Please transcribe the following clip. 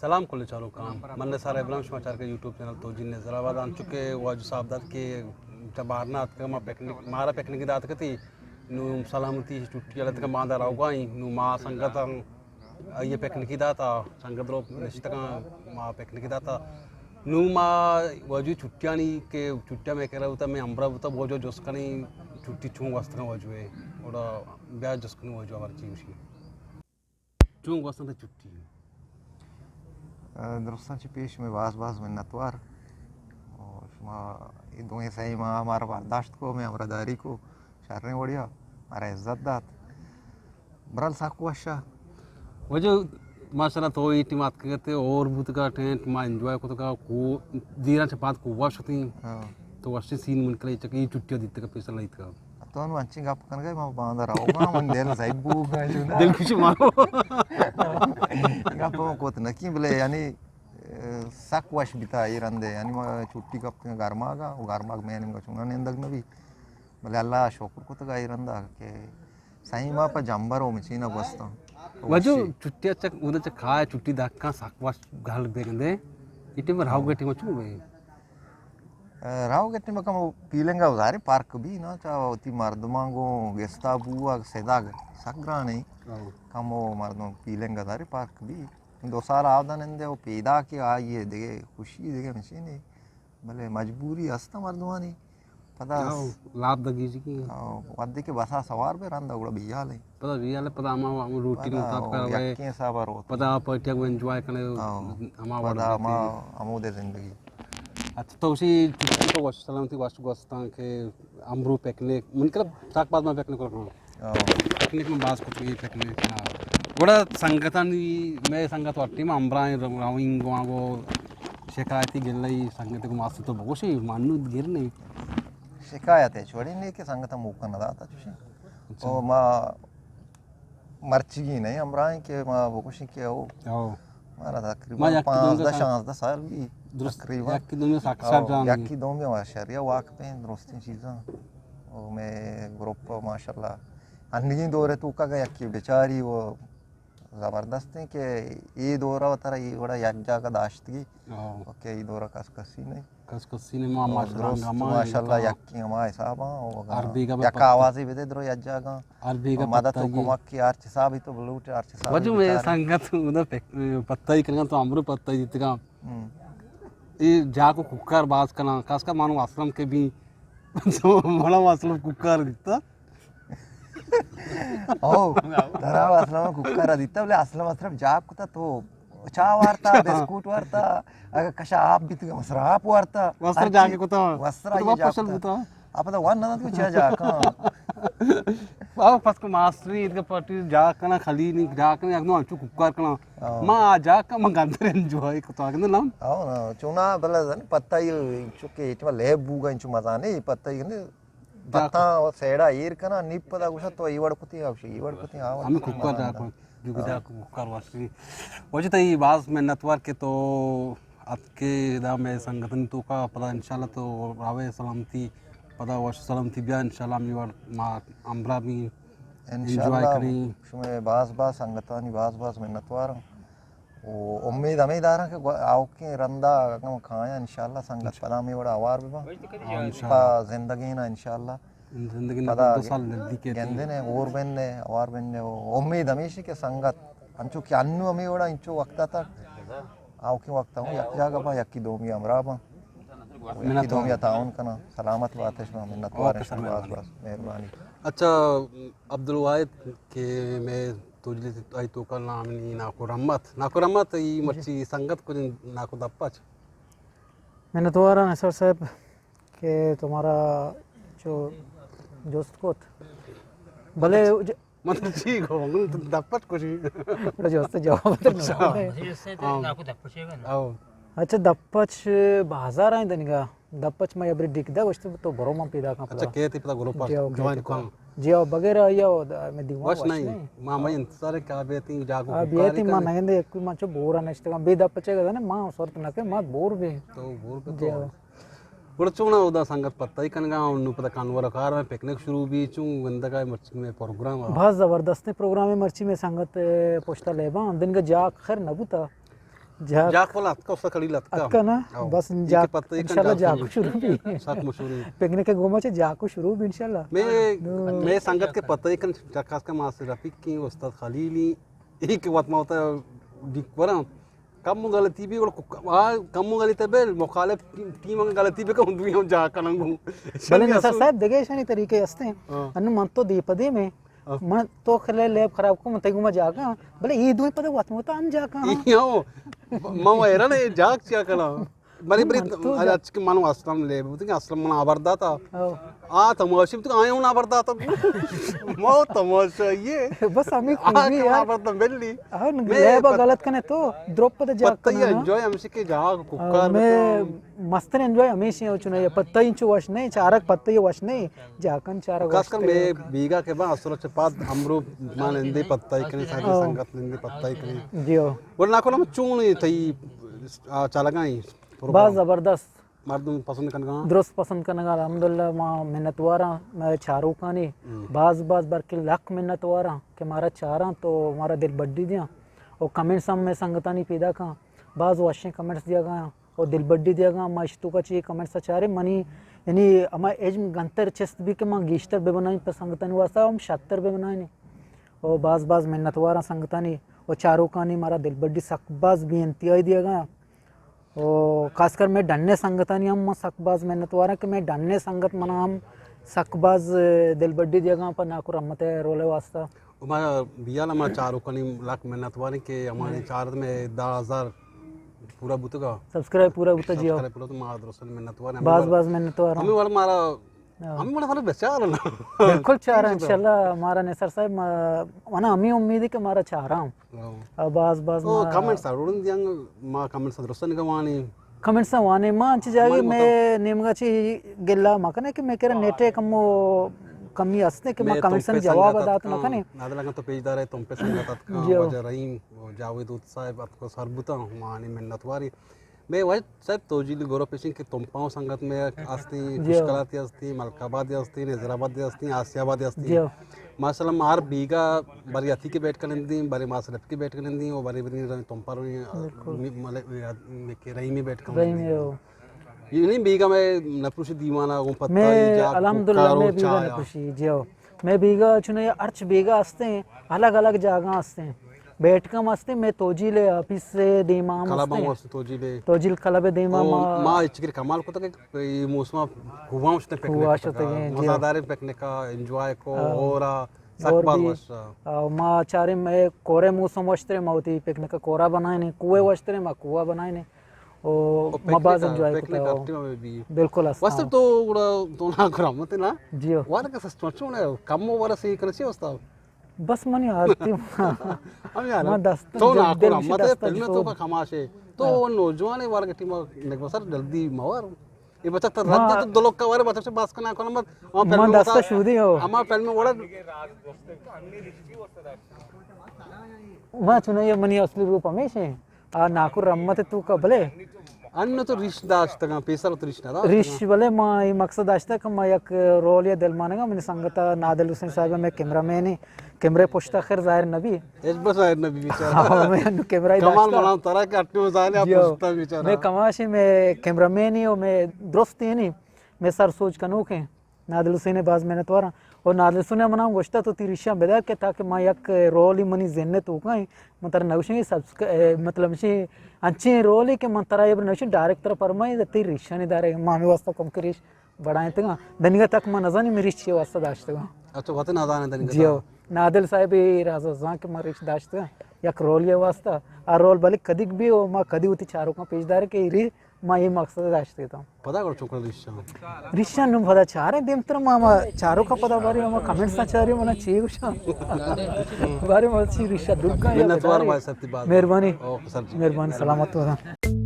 سلام کل چاروکاں، من نثار ابراہیم، شما چارگ ئے یوٹیوب چینل توجیل نظر آباد۔ انچو کہ واجو صاحب دات کہ چہ بارنا اتکگ، ما پکنک، مارا پکنک داتگ اتی، نوں سلامتی چھٹی ءَ لتکاں، باندا روگا ایں، نوں ما سنگتاں آئی ءَ پکنکی داتا، سنگت رو نشتگاں، ما پکنکی داتا۔ نوں ما واجو چھٹیانی کہ چھٹیاں مئے کرا بوتا، مئے ہمراہ بوتا، واجو جست کنیں چھٹی چون گوستگاں واجو ءَ، گڑا بیا جست کنیں واجو ءَ مرچی گوشی۔ چون گوستن تئی چھٹی؟ درستاں چہ پیش مئے باز باز منتوار۔ او شما اے دوئیں سئیں ماہ مارا برداشت کو، مئے ہمراہداری کو، شریں وڑیا مارا عزت دات۔ برال سک وشا۔ واجو ماشاءاللہ تو اے ٹیم اتکگ اتے، اور بوتگا ٹینٹ ما انجوائے کتگا، کو دیراں چہ پاد کوہ شتیں۔ ہاں۔ تو وشیں سین من کلے چکی چھٹی دیتگا پیسل لیتگا۔ تو انو انچیں گپ کنگا، ما باندا رہوگا، من دل زیب بوگا۔ دل خوش مارو۔ گپ ما کت نکی، بلے یعنی، اه، سک وش بیتا اے رندے، یعنی ما چھٹی کپتگا گرماگا، و گرماگ میں نیمگا چونا نندگ نبی، بلے اللہ شکر کتگا اے رندا کہ سئیں ماہ پہ جمبر و مچینا گوستاں۔ واجو وشی۔ چھٹی چک، اودا چہ کائے چھٹی دکاں سک وش گل بگندے، اے ٹیم راہوگ ٹیم چون بے؟ راہوگ ٹیم کم فیلنگ ظاہر فرق بی نا، چا وتی مردماں گوں گستا بوگ سدگ سک گران ایں۔ ہاں۔ کم و مردم فیلنگ ظاہر فرق بی۔ دو سال آودا نندے و پیدا کہ آئیے دگہ خوشی دگہ مشینے۔ بلے مجبوری ہستا مردمانی۔ پدا ہاں، لاپ دگیجگی۔ ہاں، وھدے کہ بسا سوار بے رندا گڑا بیال ایں۔ پدا بیال، پدا ہما، ہما روٹی پدا مطابق او روئے۔ یکیں حسابا روت۔ پدا پارٹی کو انجوائے کنے، ہاں۔ ہما وڑ پدا بیتے۔ ہما ہمودے زندگی۔ اچھا، تو اسی چھٹی تو وش سلامتی وش گوستاں کہ امرو پکنک، من کلب تاک بعد میں پکنک کرنا۔ ہاں۔ پکنک میں باز کچھ بھی پکنک، ہاں۔ گڑا سنگتانی، میں سنگت وٹی میں امبرائیں روئیں گواں گو شکایتی گلئی سنگت کو ماسو تو بگوشی مانو گر نہیں۔ شکایت ہے، چھوڑی نہیں کہ سنگت موقع نہ داتا چوشی۔ اچھا۔ او ما مرچیگی نہیں، ہمراہیں کہ ما بگوشیں کہ او، او۔ مارا تقریباً ما یکی دومی پانزدہ سال، شانزدہ سال بی درست، تقریباً۔ یکی دومی سک او، سر جان یکی دومی ما شریا واقف ہیں درستیں چیزاں۔ او میں گروپ ماشاءاللہ انگیں دورے تو کا یکی بیچاری و زبردستیں کہ اے دورا و ترا اے وڑا یک جاگہ داشتگی۔ او۔ کہ اے دورا کس کسی نہیں۔ کس کسی نے ما او، ماشاءاللہ درست، ہما ماشاءاللہ، یکیں ہما حساباں، او، ہر بیگا یک پتہ۔ آوازے بدے درو یک جاگہ۔ ہر بیگا مدد پتہ و یہ۔ کمک کی ہر چیز بھی تو بلوٹ، ہر چیز وجہ میں بیچارے۔ سنگت ادا پک-، پتہ ہی کرنا تو امرو پتہ ہی دیتگا۔ ہم۔ اے جاکو کوکار باز کنا، خاص کر مانو اسلم کے بھی، مڑا اسلم کوکار دیتا۔ او، ترا اسلم کوکار دیتا، بلے اسلم اشرف جاک کتا تو چاہ وارتا، بسکوٹ وارتا، اگر کشا آپ بیتگا، وسرا آپ وارتا۔ وسرا ہر جاگہ چیز کتا۔ وسرا تو یہ واپس جاک چل کتا۔ بوتا۔ آپ دا وان نہ تو چا جاکاں۔ بابا پس کو ماسٹری اتکا پارٹی جاکنا خالی نہیں جاکنا یک دو انچو کوکار کنا۔ ہاں۔ ما آ جاکا ما گندر انجوائے کتا گندر لام۔ ہاں نا، چونا بلا زن پتہ ہی چکے اتما لیب بوگا انچو مزہ نہیں، پتہ ہی نہیں۔ پتاں و سیڈا ایر کناں، نی پدا گوشاں تو اے وڑ کتیں، آ گوشی اے وڑ کتیں، آ وڑ ہمیں کتیں، کوکار مزہ جاکو، نہ۔ جو ہاں۔ جاکو کوکار واسطے۔ واجہ تئی باز منت وار کہ تو اتکے ادا مئے سنگتانی توکا، پدا انشاءاللہ تو راوے سلامتی، پدا وش سلامتی بیا انشاءاللہ ہمے وڑ ما ہمراہ بیں، انشاءاللہ انجوائے کنیں۔ شمئے باز باز سنگتانی باز باز منت وار آں۔ و امید ہمے داراں کہ گو-، آؤکیں رندا اگاں کایاں انشاءاللہ سنگت انشاءاللہ۔ پدا ہمے وڑا ہوار بباں۔ ہاں، انشاءاللہ۔ پا زندگینا انشاءاللہ۔ زندگینا پدا دو سال نزدیک ہے۔ گندنے، اور بننے، ہوار بننے۔ و امید ہمیش کہ سنگت انچو کہ انو ہمے وڑا انچو وقتا تک آؤکیں وقتا ہوں یک جاگہ باں، یکی دومی ہمراہ باں۔ یکی منت وار۔ دومی تعاون کناں۔ سلامت بات شما، منت وار اوکے، شما، سلامت۔ باز باز مہربانی۔ اچھا، عبدالواحد کہ مئے توجیل آئی توکا نام نی ناکو رحمت۔ ناکو رحمت، ای جی۔ مرچی سنگت کجن ناکو دپچ۔ منتوار آں نثار صاحب کہ تو مارا چو جست کت۔ بلے ج-، من تو چی گو، من تو دپچ کجی۔ بڑا جست جواب تو اچھا۔ نہ۔ ہاں۔ ناکو دپچ ہے نا؟ او۔ اچھا، دپچ بازار آئیں دنگا۔ دپچ ما یبری ڈیک دا گوشت تو برو من پیدا کن اچھا، پدا۔ کیت پدا گروپ جی، اوکے، جوائن ٹھیک ہے۔ کن۔ جی، او بغیر آیا او دا میں دیوان وش وش نہیں۔ نہیں۔ ما، ما انتظار ہے کہ آ بیتی جاگو آ بیتی ما نہیں دے کوئی من چو بورا نشتگا۔ بے دپچے گا نا، ما صورت نہ کہ ما بور بے۔ تو بور بے جی، تو۔ او۔ گڑا چونا اودا سنگت پتہ ہی کنگا، انو پدا کانور کار میں پکنک شروع بی، چون گندگا مرچی میں پروگرام آ۔ بہت زبردست پروگرام ہے مرچی میں سنگت، اے، پشتا لیبا، دن کا جا خیر نہ بوتا۔ جاک۔ جاک والا اتکا، اس کا کڑی لتکا۔ اتکا نا؟ ہاں۔ بس اے کہ جاک، پتہ ہی کن انشاءاللہ جاک جاک شروع۔ شروع بھی۔ سخت مشہور ہے۔ پکنک ءِ گوما چہ جاک شروع بھی انشاءاللہ۔ میں، ہاں۔ میں سنگت کہ پتہ ہی کن، خاص کر ما سے رفیق کی استاد خلیلی، ایک وقت ما ہوتا ہے ڈک ورا۔ کم غلطی بھی، اور آ کم غلطی بھی، مخالف ٹیم، ٹیم اگر غلطی بھی کم، دوی ہم جاک کنن گو۔ بلے نصر صاحب، دگہ ایشانی طریقے ہستے ہیں۔ ہاں۔ انو من تو دی پدی میں ہاں۔ من تو خلے لیب خراب کو، من تئی گوما جاگا، بلے اے دوئیں پدا وت متا ہم جاگا۔ اے ہو، من حیران اے جاگ چیا کنا۔ بلے، بلے، من تو جا- اچ کہ من اسلم لیب بوت کہ اسلم من آبر داتا۔ ہاں۔ آ تماشی بوت کہ آیا ہوں آبر داتا۔ ما تماشا یہ۔ بس ہمیں آ خوبی کہ یار۔ آبر داتا ملی۔ ہاں، میں لیب پت-، غلط کنے تو دروپ پدا جاگ پتہ ہی کنا نا۔ انجوائے ہمشی کہ جاگ ہاں، ککار میں بتاؤں۔ مستر انجوائے ہمیشہ ہو چنا، یہ پتہ ہی چو وش نہیں، چارک پتہ ہی وش نہیں۔ جاکن چارگ خاص کر وشتر میں بیگا کہ با اصل چہ پاد امرو ما نندے پتائی کنیں، ساری ہاں۔ سنگت نندے پتائی کنیں۔ جی ہو۔ اور نہ کنا چون تئی، آ، چالگائی پروگرام؟ باز زبردست۔ مردم پسند کنگا؟ درست پسند کنگا، الحمدللہ ما منتواراں، مئے چاروکانی ہم۔ باز باز برکل لک منتواراں کہ مارا چاراں تو مارا دل بڈی دیاں۔ اور کمنٹس ہم مئے سنگتانی پیدا کاں، باز وشیں کمنٹس دیگا۔ و دلبڈی دیگا، ما اشتوکا چی کمنٹس چارے منی، یعنی ہما اجم گنتر چست بی کہ ما گیشتر ببنائیں پہ سنگتانی واسطہ، ہم شتر ببنائیں۔ و باز باز منتواراں سنگتانی و چاروکانی، مارا دلبڈی سک باز بے انتہائی دیگا۔ و خاص کر میں ڈنے سنگتانی ہم ما سک باز منتواراں کہ میں ڈنے سنگت منا ہم سک باز دلبڈی دیگا پہ ناکو رحمت رولے واسطہ۔ و ما بیال ہما چاروکانی لک منتواریں کہ ہمانی ہاں۔ چارت میں دہ ہزار پورا بوتگا۔ سبسکرائب پورا بوتا جی ہو۔ سبسکرائب پورا تو ما درست منتوار ہیں۔ باز باز منتوار ہمیں ہیں۔ وڑ مارا، ہاں۔ ہمیں وڑ مارا بچار نا۔ بالکل چارا انشاءاللہ مارا نثار صاحب، ما، منا ہمیں امید ہے کہ مارا چارا ہوں۔ ہاں۔ اور باز باز او ما کمنٹس آ روڑن دیاں، ما کمنٹس درست نگوانی۔ کمنٹس وانے ما انچ جاگے من مئے مطلب نیمگا چی گلہ مکنے کہ مئے کرا نیٹ کمو کمی ہستے کہ ما میں کمنٹس تمپے جواب سنگت دات اتکاں، نکنے۔ نادل اگاں تو پیش دارے تمپے سنگت اتکاں، جی ہو۔ واجہ رحیم و جاوید ہوت صاحب اتکو سر بوتاں، مانی منتواری۔ میں واجہ صاحب توجیل گروپ پیشن کہ تمپاں سنگت میں ہستی، جی ہو۔ خشکلاتی ہستی، ملک آبادی ہستی، نظر آبادی ہستی، آسیا آبادی ہستی۔ جی ہو۔ ماشاءاللہ، ما ہر بیگا بری عتیقے بیٹھ کنندیں، بری ماسلف کے بیٹھ کنندیں، و بری بری تمپر بالکل۔ ملک رحیمی بیٹھ کنندیں۔ رحیمی ہو۔ یہ نہیں بیگا میں نپروشی دیوانا گوں پتہ میں جا الحمدللہ کوکارو میں بیگا چایا۔ نپروشی، جی ہو۔ میں بیگا چنے ہرچ بیگا ہستے ہیں، الگ الگ جاگہ ہستے ہیں۔ بیٹھکم ہستے، میں توجیل آفیس سے دیما ہم کلب ہستے ہم ہیں۔ ہستے توجیل۔ توجیل کلب دیما او، ما ما اچ کر کمال کو تک یہ موسم ہوا ہستے پکنک ہوا ہستے کا، ہیں، جی مزہ ہو۔ دار پکنک کا، انجوائے کو، ہاں۔ اور آ، سک اور باز بھی، وش آ۔ آ، ما چارے میں کورے موسم وشترے، ما ہوتی پکنک کا کورا بنائے نے، کوئے وشترے، ما کوہ بنائے نے۔ او، او ما پکنک باز کا، انجوائے پکنک کتا کا ہو۔ ٹیم میں بھی۔ بالکل ہستا واسطے ہوں۔ تو گڑا تو نا کرا مت نا۔ جی ہو۔ وارا کا سسٹم چون ہے؟ کم وارا سے کرسی واسطہ۔ بس منی عادتی ہم یار، ما دست تو جلد ناکو دل رحمت ہے، دست فلم تو جو کا کماش ہے۔ تو ہاں۔ وہ نوجوان ہے، وارگ ٹیم نگو سر جلدی موار۔ یہ بچہ تو ما رد تو دلوک کا وارے بچہ سے بس کنا کنا مت۔ ہما ما فلم دست ہوتا، شودی ہو۔ ہما فلم وڑا۔ ما چنے یہ منی اصلی روپ ہمیش ہے۔ آ ناکو رحمت تو کا بلے۔ انو تو ریش داشتگاں، پیسر تو ریش نہ داشتگاں۔ ریش بلے ما یہ مقصد داشتہ کہ ما یک رول یا دل مانگا، منی سنگتا نادل حسین صاحب میں کیمرہ مین ہے، کیمرے پشتا خیر ظاہر نبی۔ اچ بس ظاہر نبی بیچارہ۔ ہاں، میں انو کیمرہ ہی کمال داشتہ۔ ملام ترا کہ اٹو ظاہر ہے جی ہو۔ پشتا بیچارہ۔ میں کماشی میں کیمرہ مین ہی ہو، میں درست ہی نہیں، میں سر سوچ کنوک ہیں۔ نادل حسین ء باز منتواراں۔ و نادل حسین ء منا گوشتا تو تی ریشاں بدار کہ تاکہ ما یک رولے منی ذہن ء توکا ایں، من ترا نگوشیں سبسکرائب، مطلب شی انچیں رولے کہ من ترا یہ نگوشیں ڈائریکٹ ترا پرمائیں تی ریشانی دارے، ما ہمیں واسطہ کم کہ ریش بڑائیں تگا۔ دنیگا تک ما نزانی میں ریش چی واسطہ داشتگا۔ اچھا، وقت نزانے دنیگا جی تک۔ ہو۔ نادل صاحب راز زان کہ ما ریش داشتگا یک رولے واسطہ۔ آ رول بلے کدیک بھی ہو، ما کدی ہوتی چاروکاں پیش دارے کہ ریش ما اے مقصد داشت اتاں۔ پدا گڑا چون کن ریشاں؟ ریشاں نوں پدا چاریں دیمتر ما، ما چاروکا پدا بارے ما کمنٹس چاریں منا چی گوشاں۔ بارے ما چی ریشاں دور کاں یا منتوار بدارے۔ بھائی صاحب تی بات۔ مہربانی۔ اوکے سر جی۔ مہربانی، سلامت باتاں۔